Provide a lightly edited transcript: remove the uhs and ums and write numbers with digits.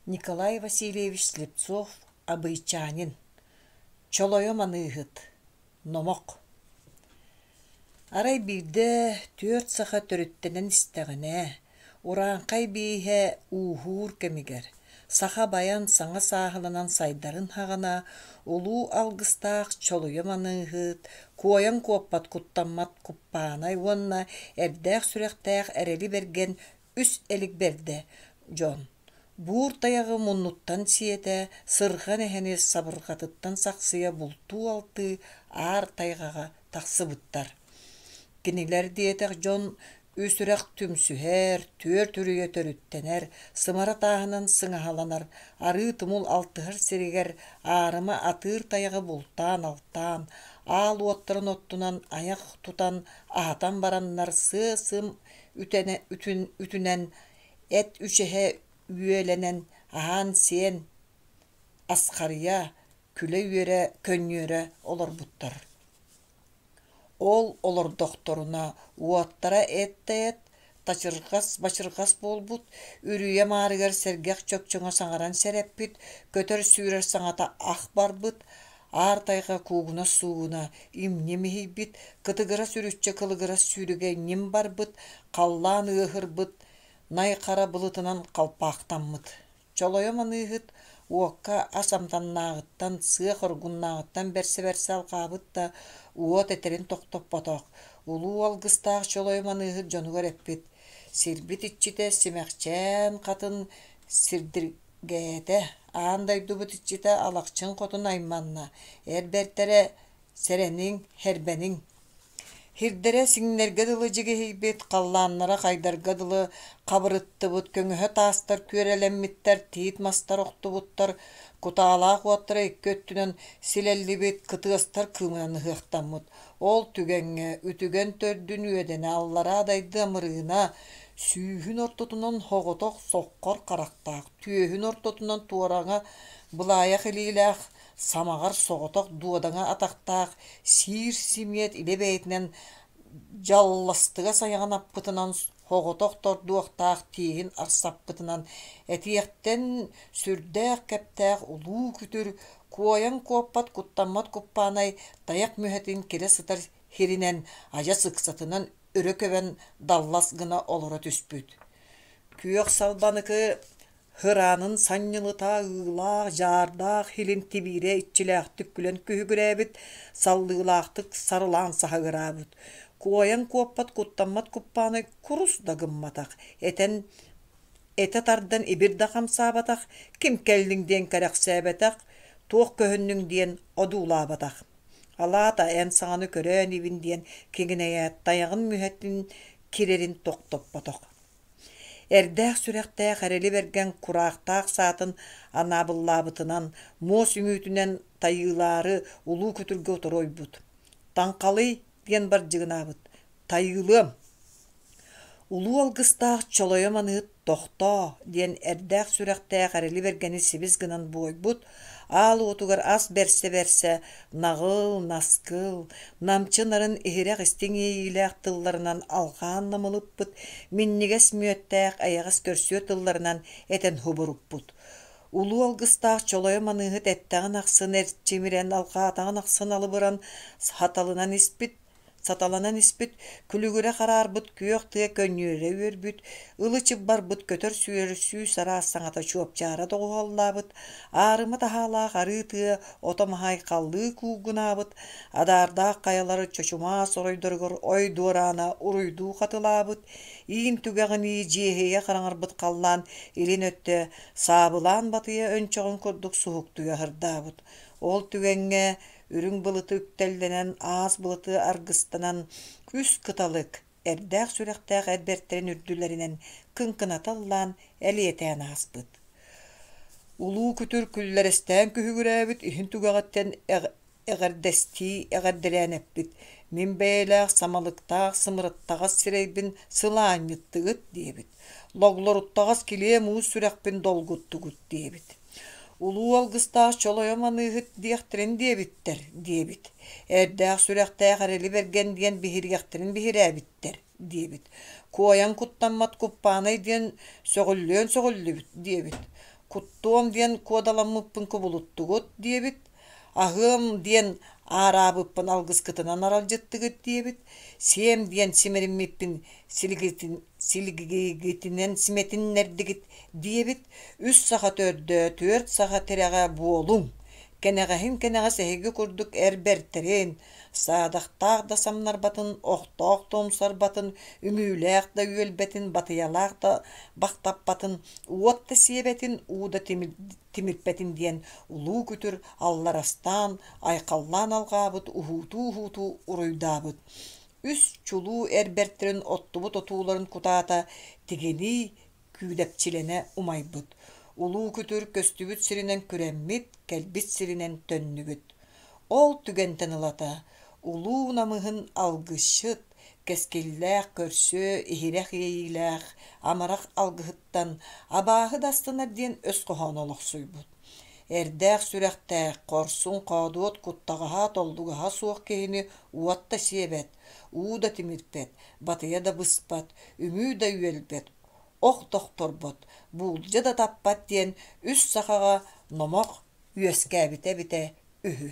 Николай Васильевич Слепцов Абыйчанин Чолойо маныыһыт Номох Арай биирдэ түөрт саха төрүттэнэн истэҕинэ, урааҥхай бииһэ ууһуур кэмигэр, саха байан саҥа сааһыланан сайдарын саҕана улуу алгыстаах Чолуйа маныыһыт, куойан куоппат куттаммат Куппаанай уонна эрдээх сүрэхтээх Эрэли Бэргэн үс элик бэрдэ дьон Буур тайаҕы муннуттан сиэтэ, сырҕан эһэни сабырҕатыттан сахсыйа бултуу-алтыы аар тайҕаҕа тахсыбыттар. Кинилэр диэтэх дьон үс үрэх түмсүһэр, түөрт үрүйэ төрүттэнэр, сымара тааһынан сыҥаһаланар, арыы тумул алтыһар сиригэр аарыма атыыр тайаҕы бултаан-алтаан, аал уоттарын оттунан айах тутан аһатан бараннар сыа-сым үтүнэн эт үчэһэ үөлэнэн аһаан-сиэн асхарыйа, күлэ-үөрэ, көнньүөрэ олорбуттар. Ол олордохторуна уоттара эт да эт, тачырҕас-бачырҕас буолбут, үрүйэ маарыгар сэргэх чөкчөҥө саҥаран сэрэппит, көтөр-сүүрэр саҥата ах барбыт, аар тайҕа куугунас-суугуна имньим иһийбит, кытыгырас үрүччэ кылыгырас сүүрүгэ ньим барбыт, халлаан ыаһырбыт, най хара былытынан халпаахтаммыт. Чолойо маныыһыт уокка ас амтаннааҕыттан, сыа хоргуннааҕыттан бэрсэ-бэрсэ алҕаабыт да, уот этэрин тохтоппотох. Улуу алгыстаах Чолойо маныыһыт дьонугар эппит: «Сирбит иччитэ Симэхчээн хатын сирдиргээтэ, аан дойдубут иччитэ Алахчын хотун айманна, эр бэртэрэ сэрэниҥ, хэрбэниҥ Һирдэрэ сиҥнэргэ дылы дьигиһийбит, халлааннара хайдарга дылы хабырыттыбыт, көҥөһө таастар күөрэлэммиттэр, тиит мастар охтубуттар, кутаалаах уоттара икки өттүнэн силэллибит, кытыастар кыымынан ыһыахтаммыт. Ол түгэҥҥэ үтүгэн төрдүн үөдэнэ аллараа дайды амырыына, сүүһүн ортотунан соҕотох соххор харахтаах, түөһүн ортотунан туораҥа былаайах илиилээх самаҕар соҕотох дуодаҥа атахтаах сиир симиэт илэ бэйэтинэн дьалластыгас айаҕын аппытынан соҕотох тордуохтаах тииһин арсаппытынан этиэхтэн сүрдээх кэптээх улуу күтүр куойан куоппат куттаммат куппаанай тайах мүһэтин кирэ сытар һиринэн адьас ыксатынан өрө көбөн даллас гына олоро түспүт. Күөх салбаныкы Һыраанын санньылыта ыылаах, дьаардаах илин тибиирэ иччилээхтик күлэн күһүгүрээбит, саллыылаахтык сарылаан саһыгыраабыт. Куойан куоппат куттаммат куппааны курус да гымматах, этэн этэ тардан ибир да хамсаабатах, ким кэллиҥ диэн кэрэхсээбэтэх, туох көһүннүҥ диэн одуулаабатах. Алаата эн саҥаны көрөө инибин диэн киҥинэйээт тайаҕын мүһэтин кирэрин тохтоппотох. Эрдээх сүрэхтээх эрэли бэргэн кураахтаах саатын анаабыллаабытынан, муос үҥүүтүнэн тайыылаары улуу күтүргэ утары ойбут. «Таҥхалый» диэн бардьыгынаабыт. «Тайыылыам» Улуу алгыстаах Чолойо маныыт «Тохтоо» диэн эрдээх сүрэхтээх эрэли бэргэни сибис гынан буойбут, аал уотугар ас бэрсэ-бэрсэ наҕыл, наскыл, намчы нарын иһирэх истиҥ иэйиилээх тылларынан алҕаан намылыппыт, минньигэс мүөттээх эйэҕэс көрсүө тылларынан этэн субуруппут. Улуу алгыстаах Чолойо маныыһыт эттэҕин ахсын эрчимирэн, алҕаатаҕын ахсын алыбыран, саталынан испит, Саталанан испит, күлүгүрэ хараарбыт күөх тыа көнньүөрэ үөрбүт, ылы-чып барбыт көтөр-сүүрэр сүүс араас саҥата чуопчаара доҕуһуоллаабыт, аарыма таһаалаах арыы тыа ото-маһа айхаллыы куугунаабыт, адаардаах хайалар чочумаас оройдоругар ой дуораана уруйдуу хатылаабыт, иин түгэҕинии дьиэһийэ хараҥарбыт халлаан илин өттө саабылаан батыйа өнчөҕүн курдук суһуктуйа аһырдаабыт. Ол түгэҥҥэ үрүҥ былыты үктэллэнэн, аас былыты аргыстанан, үс кыталык, эрдээх сүрэхтээх эр бэртэрин үрдүлэринэн кыҥкыната ыллаан элиэтээн ааспыт. Улуу күтүр күллэрэстээн күһүгүрээбит иһин түгэҕиттэн эҕэрдэстии эҕэрдэлээн эппит: «Мин бэйэлээх самалыктаах сымырыттаҕас сирэйбин сылаанньыттыгыт» диэбит. «Логлоруттаҕас килиэ муус сүрэхпин долгуттугут» диэбит. Улуу алгыстаах Чолойо маныыһыт диэхтэрин диэбиттэр диэбит. Эрдээх сүрэхтээх эрэли бэргэн диэн биһириэхтэрин биһирээбиттэр диэбит. Куойан куттаммат куппаанай диэн сөҕүллүөн сөҕүллүбүт диэбит. Куттуом диэн куодаламмыппын кубулуттугут диэбит, аһыам диэн аараабыппын алгыскытынан аралдьыттыгыт диэбит, сиэм диэн симэриммиппин силигигитинэн симэтиннэрдигит диэбит, үс саха төрдө, түөрт саха тирэҕэ буолуҥ, кэнэҕэһин кэнэҕэс эһиги курдук эр бэртэрин, саадахтаах да самнарбатын, охтоох да умсарбатын, үҥүүлээх да үөлбэтин, батыйалаах да бахтаппатын, уот да сиэбэтин, уу да тимирпэтин диэн улуу күтүр алларастаан, айхаллаан алҕаабыт, уһуутуу-уһуутуу уруйдаабыт. Үс чулуу эр бэртэрин оттубут отууларын кутаата тигинии күүдэпчилэнэ умайбыт. Улуу күтүр көстүбүт сиринэн күрэммит, кэлбит сиринэн төннүбүт. Ол түгэнтэн ылата улуу намыһын алгысчыт, кэскиллээх көрсүө, иһирэх иэйиилээх, амарах алгыһыттан абааһы да астынар диэн өс хоһооно олохсуйбут. Эрдээх сүрэхтээх, хорсун, хоодуот, куттаҕаһа, толлугаһа суох киһини уот да сиэбэт, уу да тимирпэт, батыйа да быспат, үҥүү да үөлбэт, ох тохторбот, буулдьа да таппат диэн үс сахаҕа номох үөскээбитэ эбитэ үһү.